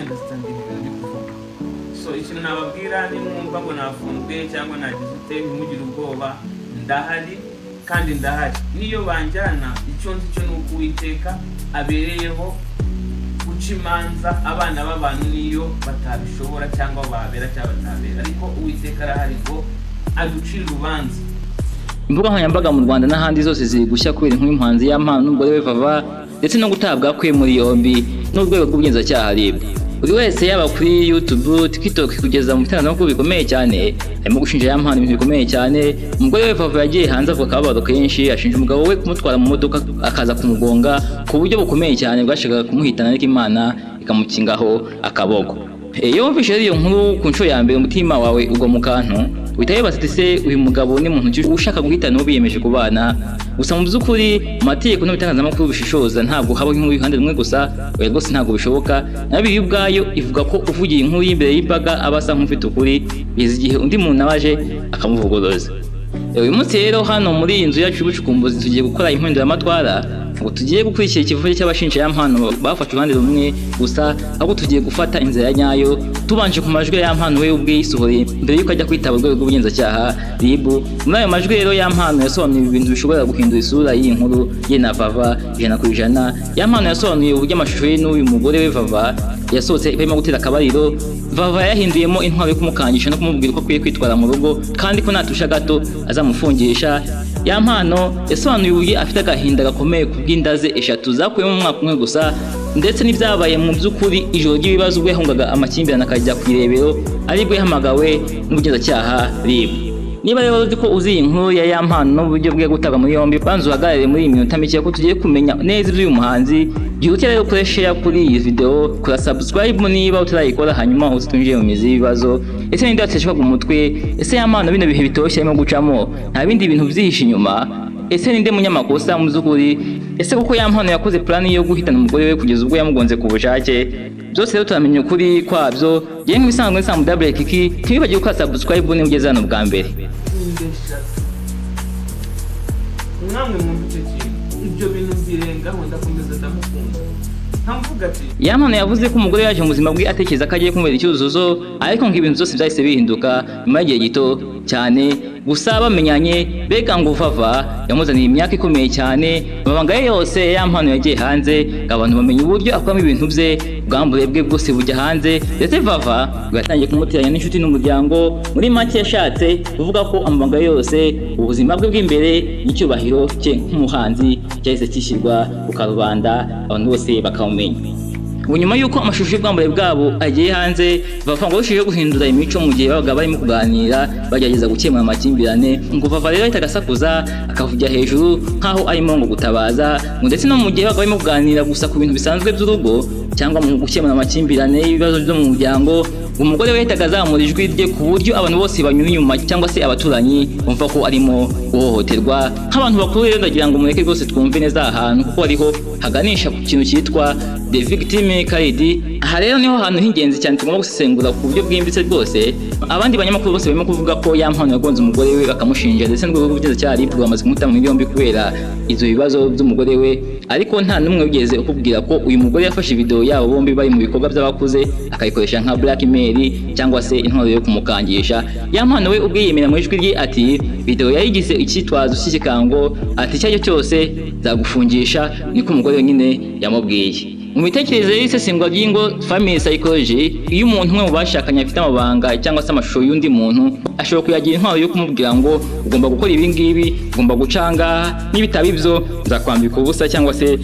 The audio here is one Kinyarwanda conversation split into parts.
Understanding ibintu ndi kuvuga. So ikintu nababwira, nimwumva ngo nafunzwe cyangwa nagize ute, ntimugire ubwoba, ndahari kandi ndahari. Niyo banjyana, icyo nzi cyo ni uko Uwiteka abereyeho guca imanza abana b'abantu, niyo batabishobora cyangwa babera cyangwa batabera, ariko Uwiteka arahari ngo aducire urubanza. Imbuga nkoranyambaga mu Rwanda n'ahandi zose ziri gushya kubera inkuru y'umuhanzi Yampano n'umugore we Vava, ndetse no gutabwa kwe muri yombi n'urwego rw'ubugenzacyaha RIB. Buri wese, yaba kuri YouTube, TikTok, kugeza mu bitangazamakuru bikomeye cyane, arimo gushinja Yampano ibintu bikomeye cyane. Umugore we Vava yagiye hanze avuga akababaro kenshi, ashinja umugabo we kumutwara mu modoka akaza kumugonga ku buryo bukomeye cyane bwashakaga kumuhitana, ariko Imana ikamukingaho akaboko. Iyo wumvise rero iyo nkuru ku nshuro ya mbere, umutima wawe ugwa mu kantu, uhita wibaza uti: "Se uyu mugabo ni muntu ki ushaka guhitana uwo biyemeje kubana?" Gusa mu by'ukuri, mu mategeko no mu bitangazamakuru bishishoza, ntabwo habaho inkuru y'uruhande rumwe gusa. Oya rwose, ntabwo bishoboka. Na Bibiliya ubwayo ivuga ko uvugiye inkuru y'imbere y'imbaga aba asa nk'ufite ukuri, kugeza igihe undi muntu aba aje akamuvuguruza. Uyu munsi rero, hano muri iyi nzu yacu y'ubucukumbuzi, tugiye gukora impinduramatwara. Ngo tugiye gukurikira ikivuge cy'abashinja Yampano bafashe uruhande rumwe gusa, ahubwo tugiye gufata inzira ya nyayo, tubanje ku majwi ya Yampano we ubwe yisohoreye mbere y'uko ajya kwitaba urwego rw'ubugenzacyaha RIB. Muri ayo majwi rero, Yampano yasobanuye ibintu bishobora guhindura isura y'iyi nkuru ye na Vava 100%. Yampano yasobanuye uburyo amashusho ye n'uyu mugore we Vava yasohotse barimo gutera akabariro, Vava yahinduyemo intwaro yo kumukangisha no kumubwira uko akwiye kwitwara mu rugo, kandi ko natusha gato azamufungisha. Yampano yasobanuye uburyo afite agahinda gakomeye ku bw'inda ze eshatu zakuyemo mu mwaka umwe gusa, ndetse n'ibyabaye mu by'ukuri ijoro ry'ibibazo ubwo yahungaga amakimbirane akajya ku irebero, aribwo yahamagawe n'ubugenzacyaha RIB. Niba rero uzi ko uzi iyi nkuru ya Yampano n'uburyo bwe gutabwa muri yombi, banza uhagarare muri iyi minota mike, ko tugiye kumenya neza iby'uyu muhanzi. Byihute rero kuri share kuri iyi video, kora subscribe niba utarayikora, hanyuma uze twinjire mu mizi y'ibibazo. Ese ninde wateshwaga umutwe? Ese Yampano bino bihe bitoshye arimo gucamo, nta bindi bintu byihishe inyuma? Ese ninde munyamakosa mu by'ukuri? Ese koko Yampano yakoze plan yo guhitana umugore we kugeza ubwo yamugonze ku bushake? Byose rero turamenya ukuri kwabyo. Ngewe nk'ibisanzwe nsa Mudabure Kiki. Ntiwibagirwe gukora subscribe niba ugeze hano bwa mbere. Inda eshatu, mwamwe mwumva icyo kintu, ibyo bintu mbirengaho, ndakomeza ndamukunda, nkamuvuga ati Yampano yavuze ko umugore yaje mu buzima bwe atekereza ko agiye kumubera icyuzuzo, ariko ngo ibintu byose byahise bihinduka nyuma y'igihe gito cyane gusa bamenyanye. Mbega ngo Vava yamuzaniye imyaka ikomeye cyane, amabanga ye yose Yampano yagiye hanze, ngo abantu bamenye uburyo akoramo ibintu bye, ubwambure bwe bwose bujya hanze, ndetse Vava ngo yatangiye kumuteranya n'inshuti n'umuryango. Muri make, yashatse kuvuga ko amabanga ye yose, ubuzima bwe bw'imbere n'icyubahiro cye nk'umuhanzi cyahise kishyirwa ku karubanda, abantu bose bakamumenya. Ubu nyuma y'uko amashusho y'ubwambure bwabo agiye hanze, Vava ngo arushijeho guhindura imico mu gihe babaga barimo kuganira bagerageza gukemura amakimbirane. Ngo Vava rero ahita agasakuza, akavugira hejuru nk'aho arimo ngo gutabaza, ngo ndetse no mu gihe babaga barimo kuganira gusa ku bintu bisanzwe by'urugo cyangwa mu gukemura amakimbirane y'ibibazo byo mu muryango, umugore we yahitaga azamura ijwi rye ku buryo abantu bose banyura inyuma cyangwa se abaturanyi bumva ko arimo guhohoterwa. Nk'abantu bakuru rero, ndagira ngo mureke rwose twumve neza aha hantu, kuko ariho haganisha ku kintu cyitwa the victim card. Aha rero niho hantu h'ingenzi cyane tugomba gusesengura ku buryo bwimbitse rwose. Abandi banyamakuru bose barimo kuvuga ko Yampano yagonze umugore we bakamushinja, ndetse n'urwego rw'ubugenzacyaha RIB rwamaze kumuta muri yombi kubera ibyo bibazo by'umugore we, ariko nta n'umwe wigeze ukubwira ko uyu mugore yafashe video yabo bombi bari mu bikorwa by'abakuze, akayikoresha nka blackmail cyangwa se intwaro yo kumukangisha. Yampano we ubwe yemera mu ijwi rye ati video yayigize icyitwazo cy'ikikango, ati icyo ari cyo cyose nzagufungisha, niko umugore we nyine yamubwiye. Mu mitekerereze y'isesengura ry'ingo, family psychology, iyo umuntu umwe mu bashakanye afite amabanga cyangwa se amashusho y'undi muntu, ashobora kuyagira intwaro yo kumubwira ngo ugomba gukora ibi ngibi, ugomba guca ngaha, nibitaba ibyo nzakwambika ubusa cyangwa se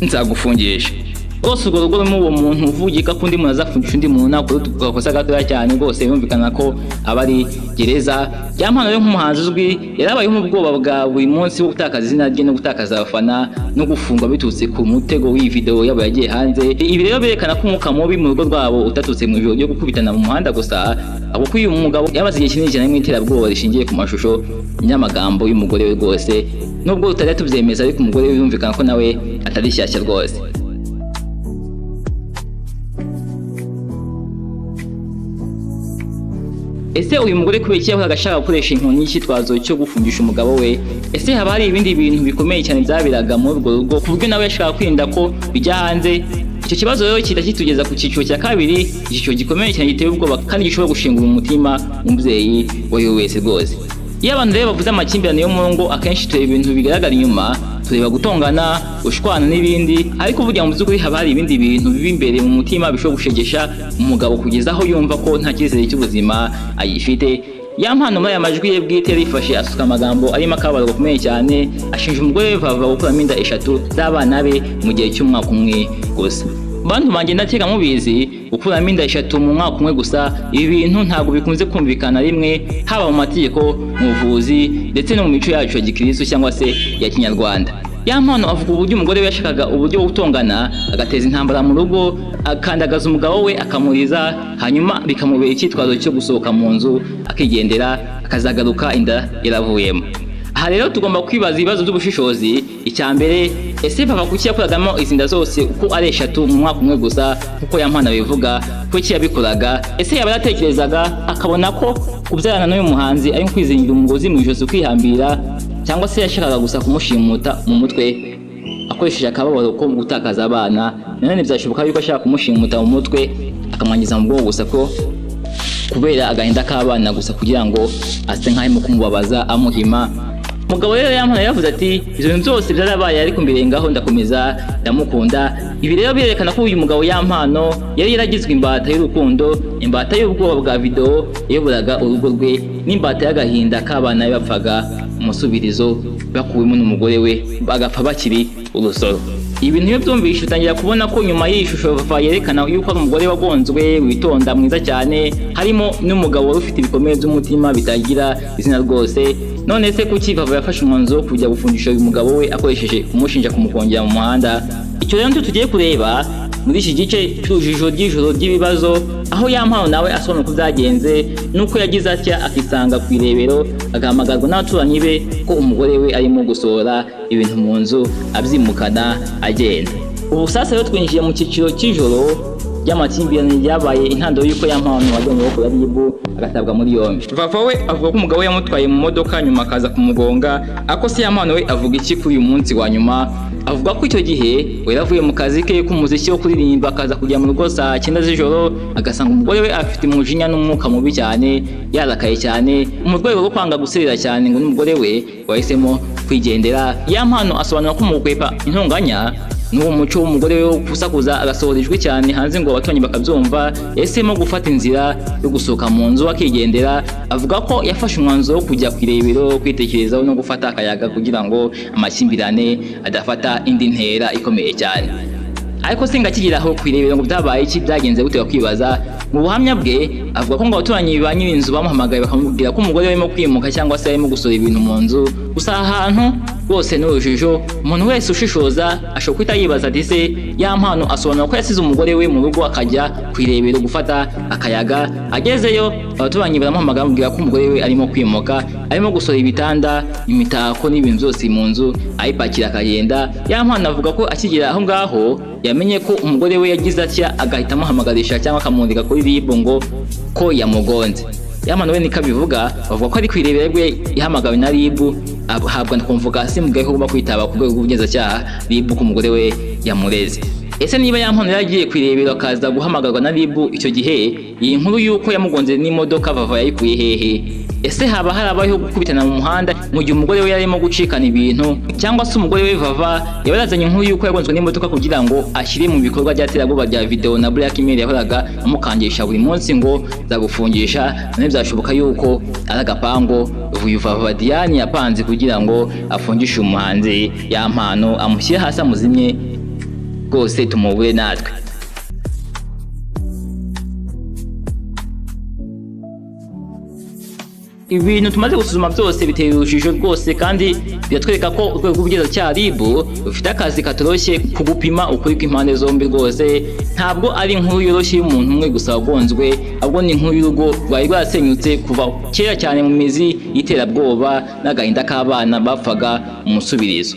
nzagufungisha. Rwose urwo rugo rurimo uwo muntu uvugika ko undi muntu azafungisha undi muntu nakora ugakosa gatoya cyane, rwose birumvikana ko aba ari gereza. Yampano rero nk'umuhanzi uzwi yarabayeho mu bwoba bwa buri munsi wo gutakaza izina rye no gutakaza abafana no gufungwa biturutse ku mutego w'iyi video yabo yagiye hanze. Ibi rero berekana ko umwuka mubi mu rugo rwabo utaturutse mu ijoro ryo gukubitana mu muhanda gusa, ahubwo ko uyu mugabo yamaze igihe kinini cyane mu iterabwoba rishingiye ku mashusho n'amagambo y'umugore we. Rwose nubwo tutajya tubyemeza, ariko umugore we birumvikana ko nawe atari shyashya rwose. Ese uyu mugore kubera iki yahoraga ashaka gukoresha inkoni y'icyitwazo cyo gufungisha umugabo we? Ese haba hari ibindi bintu bikomeye cyane byaberaga muri urwo rugo ku buryo nawe yashaka kwirinda ko bijya hanze? Icyo kibazo rero kita kitugeza ku cyiciro cya kabiri, icyiciro gikomeye cyane giteye ubwoba kandi gishobora gushengura umutima umubyeyi uwo ari we wese rwose. Iyo abantu rero bavuze amakimbirane yo mu ngo, akenshi tureba ibintu bigaragara inyuma, tureba gutongana, gushwana n'ibindi, ariko burya mu by'ukuri haba hari ibindi bintu biba imbere mu mutima bishobora gushegesha umugabo kugeza aho yumva ko nta cyizere cy'ubuzima ayifite. Yampano muri aya majwi ye bwite yarifashe asuka amagambo arimo akababaro gakomeye cyane, ashinja umugore we Vava gukuramo inda 3 z'abana be mu gihe cy'umwaka umwe gusa. Bantu banjye, ndakeka mubizi, gukuramo inda 3 mu mwaka umwe gusa, ibi bintu ntabwo bikunze kumvikana rimwe, haba mu mategeko, mu buvuzi ndetse no mu mico yacu ya gikristo cyangwa se ya kinyarwanda. Yampano avuga uburyo umugore we yashakaga uburyo bwo gutongana, agateza intambara mu rugo, akandagaza umugabo we akamuriza, hanyuma bikamubera icyitwazo cyo gusohoka mu nzu akigendera, akazagaruka inda yaravuyemo. Aha rero tugomba kwibaza ibibazo by'ubushishozi. Icya mbere, ese Vava kuki yakuragamo izi nda zose uko ari 3 mu mwaka umwe gusa kuko Yampano abivuga? Kuki yabikoraga? Ese yaba yaratekerezaga akabona ko kubyarana n'uyu muhanzi ari kwizingira umugozi mu ijosi ukihambira, cyangwa se yashakaga gusa kumushimuta mu mutwe akoresheje akababaro ko gutakaza abana? Nanone byashoboka yuko ashaka kumushimuta mu mutwe akamwangiza mu bwonko gusa ko kubera agahinda k'abana gusa, kugira ngo ase nk'aho arimo kumubabaza amuhima. Mugabo rero Yampano yaravuze ati ibyo bintu byose byarabaye, ariko mbirengaho ndakomeza ndamukunda. Ibi rero birerekana ko uyu mugabo Yampano yari yaragizwe imbata y'urukundo, imbata y'ubwoba bwa video yayoboraga urugo rwe, n'imbata y'agahinda k'abana be bapfaga umusubirizo bakuwemo n'umugore we bagapfa bakiri urusoro. Ibintu iyo byumvishe utangira kubona ko nyuma y'iyi shusho Vava yerekana yuko ari umugore wagonzwe, witonda, mwiza cyane, harimo n'umugabo wari ufite ibikomere by'umutima bitagira izina rwose. None se kuki Vava yafashe umwanzuro wo kujya gufungisha uyu mugabo we akoresheje kumushinja kumukongera mu muhanda? Icyo rero nicyo tugiye kureba muri iki gice cy'urujijo ry'ijoro ry'ibibazo, aho Yampano nawe asobanura uko byagenze n'uko yagize atya akisanga ku irebero, agahamagarwa n'abaturanyi be ko umugore we arimo gusohora ibintu mu nzu abyimukana agenda. Ubu sasa rero twinjiye mu cyiciro cy'ijoro ry'amakimbirane ryabaye intandaro y'uko Yampano wajyanywe gukora RIB agatabwa muri yombi. Vava we avuga ko umugabo we yamutwaye mu modoka nyuma akaza kumugonga, ariko se Yampano we avuga iki kuri uyu munsi wa nyuma? Avuga ko icyo gihe we yaravuye mu kazi ke k'umuziki wo kuririmba, akaza kujya mu rugo saa 9 z'ijoro, agasanga umugore we afite umujinya n'umwuka mubi cyane, yarakaye cyane. Mu rwego rwo kwanga guserera cyane ngo n'umugore we wahisemo kwigendera. Yampano asobanura ko mu gukwepa intonganya n'uwo muco w'umugore we wo gusakuza agasohora ijwi cyane hanze ngo abaturanyi bakabyumva, yahisemo gufata inzira yo gusohoka mu nzu akigendera. Avuga ko yafashe umwanzuro wo kujya ku irebero kwitekerezaho no gufata akayaga kugira ngo amakimbirane adafata indi ntera ikomeye cyane. Ariko se ngakigera aho ku irebero ngo byabaye iki, byagenze gute? Kwibaza. Mu buhamya bwe avuga ko ngo abaturanyi ba nyir'inzu bamuhamagaye bakamubwira ko umugore arimo kwimuka cyangwa se arimo gusohora ibintu mu nzu. Gusa aha hantu rwose ni urujijo, umuntu wese ushishoza ashobora guhita yibaza ati se Yampano asobanura ko yasize umugore we mu rugo akajya ku irebero gufata akayaga, agezeyo abaturanyi baramuhamagara bamubwira ko umugore we arimo kwimuka, arimo gusohora ibitanda, imitako n'ibintu byose mu nzu ayipakira akagenda. Yampano avuga ko akigera aho ngaho yamenye ko umugore we yagize atya agahita amuhamagarisha cyangwa akamwandika kuri RIB ngo ko yamugonze. Yampano we niko abivuga, bavuga ko ari ku irebero rwe yahamagawe na RIB, ahabwa convocation imubwira ko agomba kwitaba ku rwego rw'ubugenzacyaha RIB ko umugore we yamureze. Ese niba Yampano yaragiye ku irebero akaza guhamagarwa na RIB icyo gihe, iyi nkuru y'uko yamugonze n'imodoka Vava yayikuye hehe? Ese haba harabayeho gukubitana mu muhanda mu gihe umugore we yarimo gucikana ibintu, cyangwa se umugore we Vava yaba yarazanye inkuru y'uko yagonzwe n'imodoka kugira ngo ashyire mu bikorwa by'iterabwoba rya video na blackmail yahoraga amukangisha buri munsi ngo zagufungisha? None byashoboka yuko ari agapango uyu Vava Diane yapanze kugira ngo afungishe umuhanzi Yampano, amushyire hasi amuzimye rwose tumubure natwe. Ibintu tumaze gusuzuma byose biteye urujijo rwose, kandi biratwereka ko urwego rw'ubugenzacyaha RIB rufite akazi katoroshye ku gupima ukuri kw'impande zombi rwose. Ntabwo ari inkuru yoroshye y'umuntu umwe gusa wagonzwe, ahubwo ni inkuru y'urugo rwari rwarasenyutse kuva kera cyane mu mizi y'iterabwoba n'agahinda k'abana bapfaga umusubirizo.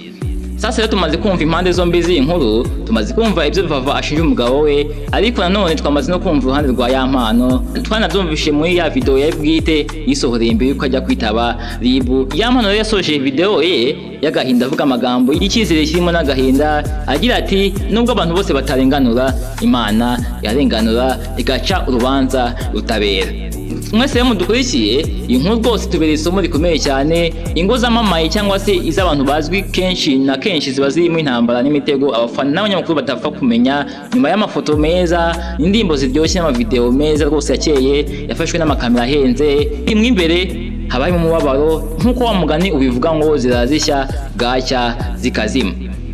Sasa rero tumaze kumva impande zombi z'iyi nkuru, tumaze kumva ibyo Vava ashinja umugabo we, ariko nanone twamaze no kumva uruhande rwa Yampano. Twanabyumvishe muri ya video ya bwite yisohoreye imbere yuko ajya kwitaba RIB. Yampano rero yasoje video ye y'agahinda avuga amagambo y'icyizere kirimo n'agahinda, agira ati: "Nubwo abantu bose batarenganura, Imana yarenganura igaca urubanza rutabera." Mwese rero mudukurikiye, iyi nkuru rwose tubereye isomo rikomeye cyane. Ingo zamamaye cyangwa se iz'abantu bazwi, kenshi na kenshi ziba zirimo intambara n'imitego abafana n'abanyamakuru batapfa kumenya. Nyuma y'amafoto meza, indirimbo ziryoshye n'amavideo meza rwose yakeye yafashwe n'amakamera ahenze, imwe imbere haba harimo umubabaro, nk'uko wa mugani ubivuga ngo zirazishya bwacya zikazima.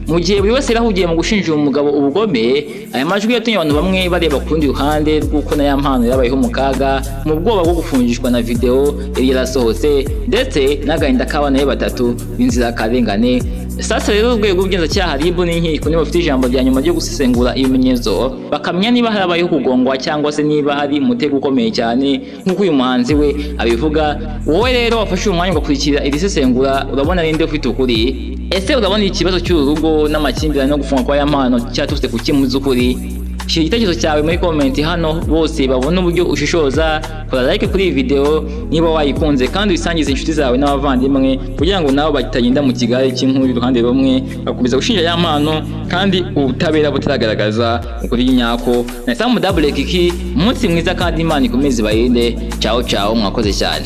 Mu gihe buri wese yarahugiye mu gushinja uyu mugabo ubugome, aya majwi yatumye abantu bamwe bareba ku rundi ruhande rw'uko na Yampano yabayeho mu kaga, mu bwoba bwo gufungishwa na video yari yarasohotse, ndetse n'agahinda k'abana be batatu b'inzirakarengane. Sasa rero, urwego rw'ubugenzacyaha RIB n'inkiko nibo bafite ijambo rya nyuma ryo gusesengura ibimenyetso, bakamenya niba harabayeho kugongwa cyangwa se niba hari umutego ukomeye cyane nk'uko uyu muhanzi we abivuga. Wowe rero wafashe uyu mwanya ugakurikira iri sesengura, urabona ninde ufite ukuri? Ese urabona ikibazo cy'uru rugo n'amakimbirane no gufunga kwa Yampano cyaturutse ku ki mu by'ukuri? Shyira igitekerezo cyawe muri comment hano, bose babone uburyo ushishoza. Kora like kuri iyi video niba wayikunze, kandi uyisangize inshuti zawe n'abavandimwe, kugira ngo nabo batagenda mu kigare cy'inkuru y'uruhande rumwe, bakomeza gushinja Yampano kandi ubutabera butaragaragaza ukuri nyako. Na Samu Double Kiki, umunsi mwiza kandi Imana ikomeze ibarinde. Ciao ciao, mwakoze cyane.